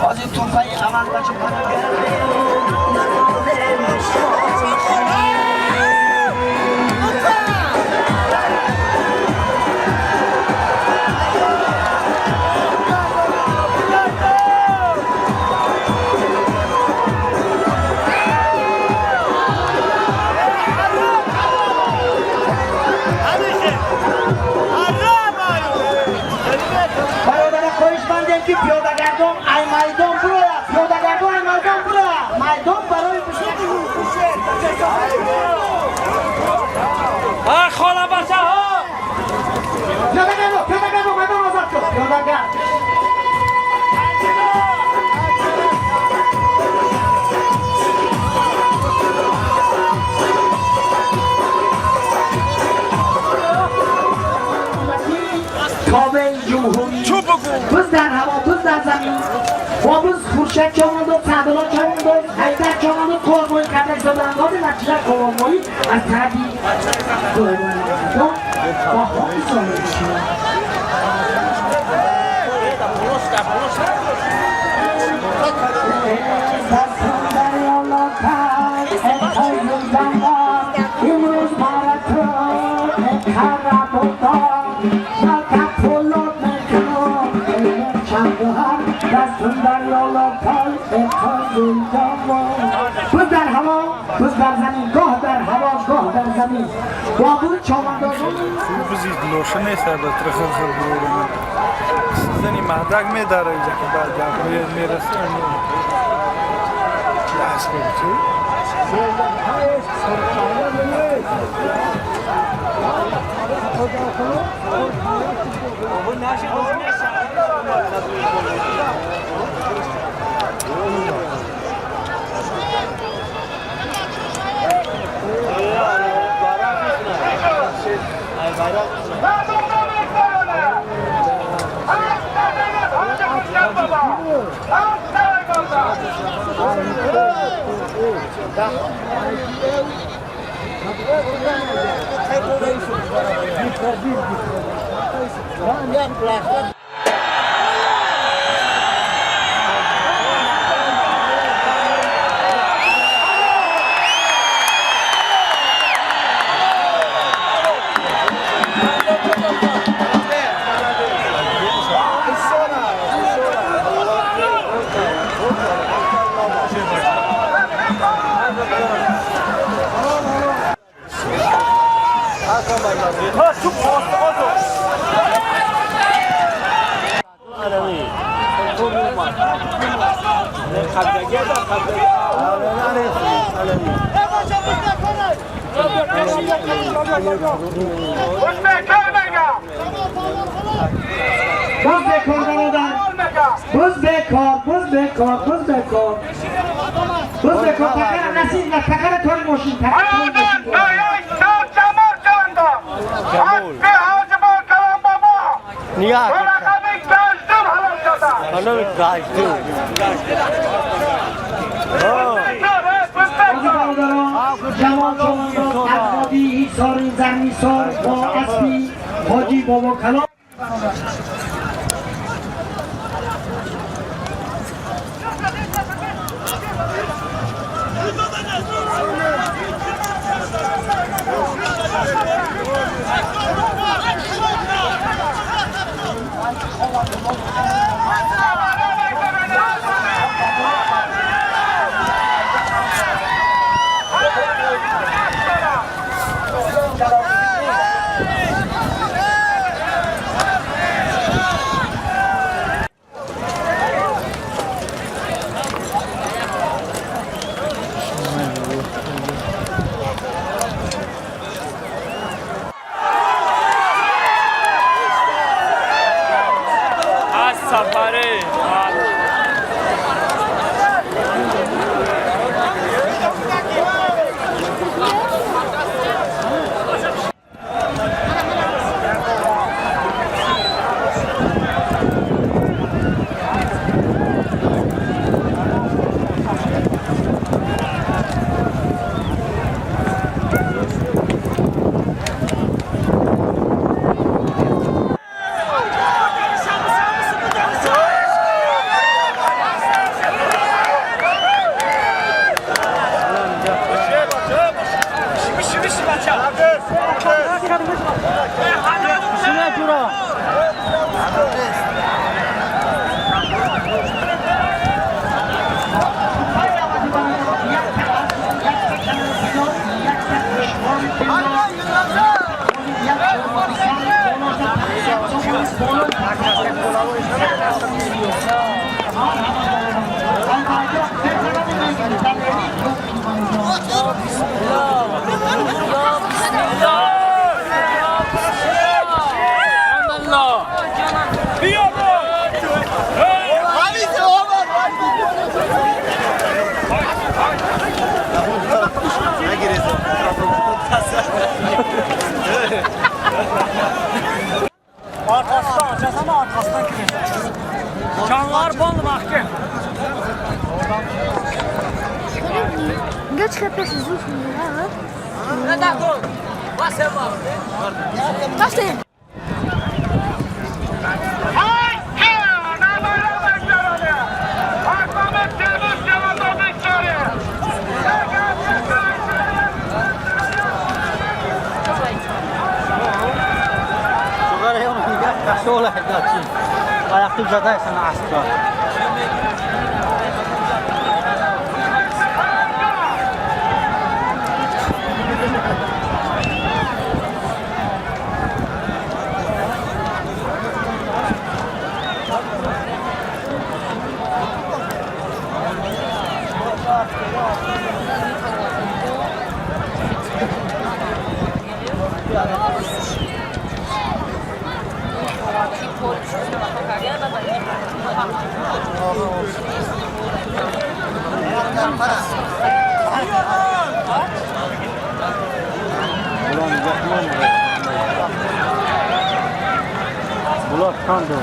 Ҳозир тӯҳфаи аввал ба бародарам, хоҳишмандем, ки пиёдагардон ай майдон бирояд. Пиёдагардон ай майдон бирояд. Майдон барои Хола бачаҳо. Пиёдагардон, пиёдагардон, майдон озод кун, пиёдагард. Тобеи ҷумҳурӣ, биз дар ҳаво, биз дар замин ва биз Хуршед Чавандоз, Саъдулло Чавандоз, Ҳайдар Чавандоз корбоӣ карда истодаанд. Ҳозир натиҷаи корбоӣ аз тарафи бо хоки соҳиб мешавад. Имрӯз мара ту биз дар ҳаво, биз дар замин, гоҳ дар ҳаво, гоҳ дар замин, бобур чавандозон. Бизи лоша нест, трахр бурорам. Зани мардак медара иҷа, ки баъд мераса. Чӣ? Боз бекор, бародар, боз бекор, боз бекор, боз бекор, боз бекор. Такара насиб на такара тори мошин, такара тори мошин. Нигоҳ. Бародарон, ҷавон чавандоз аз водии Ҳисори Зарнисор бо аспи Ҳоҷи Бобокалон. Arkasından alacağız ama arkasından gireceğiz. Canlar bol vakti. Ayaqda uzadaysan asla. Bular kandı.